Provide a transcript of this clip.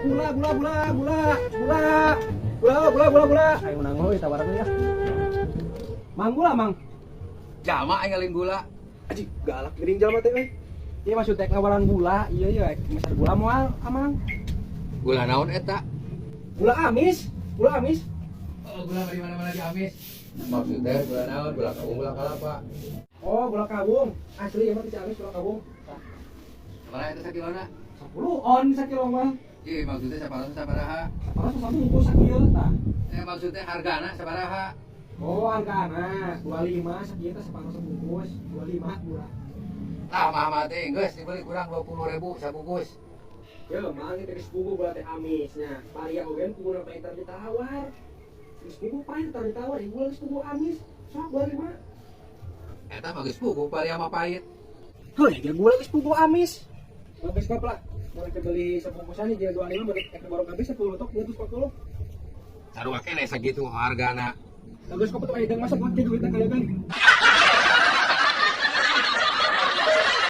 Gula, gula, gula, gula, gula, gula, gula, gula, gula. Ayo nanggo tawaran ya. Mang, gula, Mang. Jama aing ngalin gula. Aji, galak geuning jalma teh euy. Iya, maksud teh ngawaran gula, iya, meser gula moal, Amang? Gula naon eta? Gula amis, gula amis. Oh, gula dari mana-mana di amis. Maksudnya gula naon? Gula kawung, gula kalapa. Oh, gula kawung. Asli emang ti amis gula kawung. Mana eta sakilona? 10 on sakilo mah. Ih, maksudnya saparaha sabaraha? Saparaha sabungkus sakieu tah. Eh, maksudnya hargana sabaraha? Oh, hargana 25 sakieu teh, saparaha sabungkus, 25 gula. Tah, mah teh geus dibeli kurang 20.000 sabungkus. Ya, mang, itu geus puguh gula teh amisnya. Paria oge puguh pahit ditawar. Geus puguh pahit tar ditawar, ieu gula geus puguh amis. Sok 25. Eta mah geus puguh paria mah pahit. Heuh, ya gula geus puguh amis. Bagus kop lah. Mau beli sebungkusan nih, 25 beli ek borong habis 10 tok 240. Sarua keneh sakitu hargana. Bagus kop tuh aya masa buat duitna kalian kan.